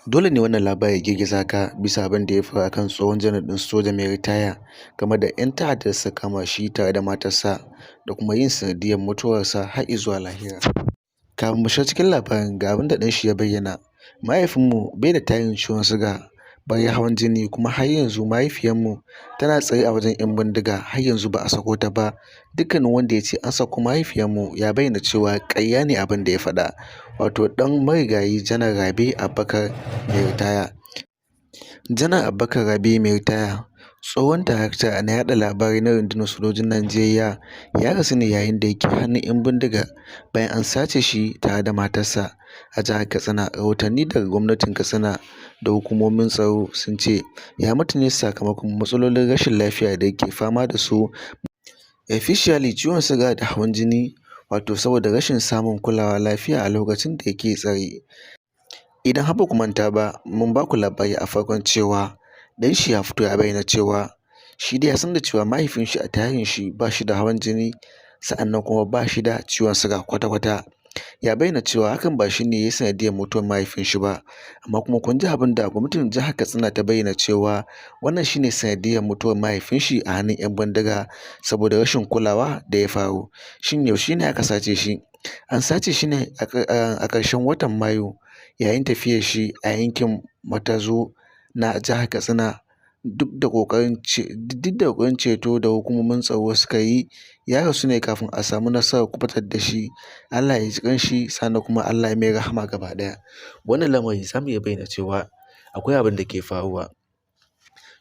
Dole ne wannan labari ya girgiza ka bisa abin da ya faru akan tsohon janar ɗin soja mai ritaya game da 'yan ta'adda da suka kama shi tare da matarsa da kuma yin sanadiyyar mutuwarsa har izuwa lahira. Kafin mu shiga cikin labarin, ga abin da ɗan shi ya bayyana: "Mahaifinmu bai da tarihin ciwon suga bare hawan jini, kuma har yanzu mahaifiyarmu tana tsare a wajen 'yan bindiga, har yanzu ba a sako ta ba. Dukkanin wanda ya ce an sako mahaifiyarmu ya bayyana cewa ƙarya ne abin da ya faɗa." Wato ɗan marigayi Janar Rabe Abubakar mai ritaya. Janar Abubakar Rabe mai ritaya, tsohon darakta na yaɗa labarai na rundunar sojojin Najeriya, ya rasu ne yayin da yake hannun 'yan bindiga bayan an sace shi tare da matarsa a jihar Katsina. Rahotanni daga gwamnatin Katsina da hukumomin tsaro sun ce ya mutu ne sakamakon matsalolin rashin lafiya da yake fama da su, especially ciwon suga da hawan jini, wato saboda rashin samun kulawar lafiya a lokacin da yake tsare. Idan har ba ku manta ba, mun ba ku labari a farkon cewa ɗan shi ya fito ya bayyana cewa shi dai ya san da cewa mahaifin shi a tarihin shi ba shi da hawan jini, sa'annan kuma ba shi da ciwon suga kwata-kwata. Ya bayyana cewa hakan ba shi ne ya yi sanadiyyar mutuwar mahaifin shi ba, amma kuma kun ji abin da gwamnatin jihar Katsina ta bayyana, cewa wannan shi ne sanadiyyar mutuwar mahaifin shi a hannun 'yan bindiga saboda rashin kulawa da ya faru. Shin yaushe ne aka sace shi? An sace shi ne a ƙarshen watan Mayu yayin tafiyar shi a yankin Matazu na jihar Katsina. Duk da ƙoƙarin ceto da hukumomin tsaro suka yi, ya rasu ne kafin a samu nasarar kuɓutar da shi. Allah ya ji ƙanshi, sannan kuma Allah ya mai rahama gaba ɗaya. Wannan lamari za mu iya bayyana cewa akwai abin da ke faruwa.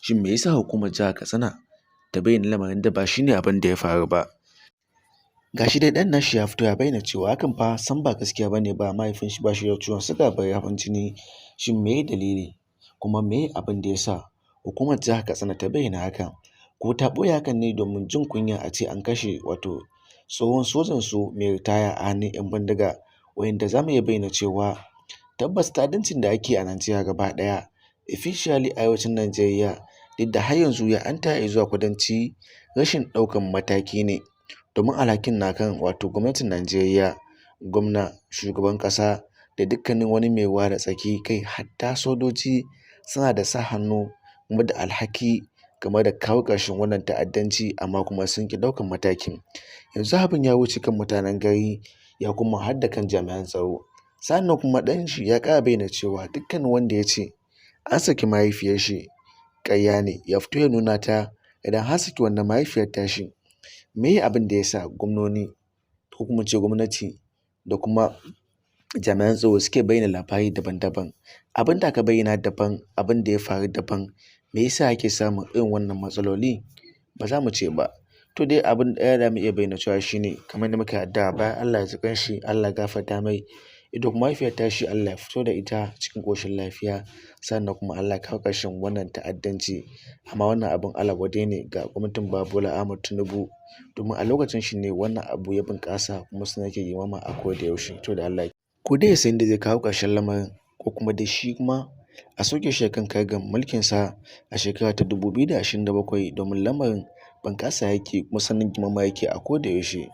Shin me yasa hukumar jihar Katsina ta bayyana lamarin da ba shi ne abin da ya faru ba? Ga shi dai ɗan nashi ya fito ya bayyana cewa hakan fa sam ba gaskiya ba ne ba, mahaifin shi ba shi da ciwon suga bare hawan jini. Shin meye dalili? Kuma meye abin da ya sa hukumar jihar Katsina ta bayyana hakan? Ko ta ɓoye hakan ne domin jin kunya a ce an kashe wato tsohon sojan su mai ritaya a hannun 'yan bindiga, wa'inda za mu iya bayyana cewa tabbas ta'addancin da ake a Najeriya gaba ɗaya, especially arewacin Najeriya, duk da har yanzu ya anta zuwa kudanci, rashin ɗaukan mataki ne, domin alhakin na kan wato gwamnatin Najeriya, gwamna, shugaban ƙasa da dukkanin wani mai ruwa da tsaki, kai hatta sojoji suna da sa hannu kuma da alhaki game da kawo ƙarshen wannan ta'addanci, amma kuma sun ƙi ɗaukan matakin. Yanzu abin ya wuce kan mutanen gari ya kuma har da kan jami'an tsaro. Sa'annan kuma ɗan shi ya ƙara bayyana cewa dukkanin wanda ya ce an saki mahaifiyar shi ƙarya ne, ya fito ya nuna ta idan har saki wannan mahaifiyar tashi. Meye abin da ya sa gwamnoni ko kuma ce gwamnati da kuma jami'an tsaro suke bayyana labari daban-daban? Abin da aka bayyana daban, abin da ya faru daban. Me yasa ake samun irin wannan matsaloli? Ba za mu ce ba. To dai, abin ɗaya da mu iya bayyana cewa shine kamar yadda muka yi addu'a bayan, Allah ya ji ƙanshi, Allah ya gafarta mai, ita kuma mahaifiyar tashi Allah ya fito da ita cikin ƙoshin lafiya, sannan kuma Allah ya kawo ƙarshen wannan ta'addanci. Amma wannan abin Allah wadai ne ga gwamnatin Bola Ahmed Tinubu, domin a lokacin shi ne wannan abu ya bunƙasa kuma suna yake girmama a koda yaushe. To da Allah ko dai ya san yadda zai kawo ƙarshen lamarin, ko kuma dai shi kuma a sauke shi kan karagar mulkinsa a shekara ta 2027, domin lamarin bunƙasa yake kuma sannan girmama yake a koda yaushe.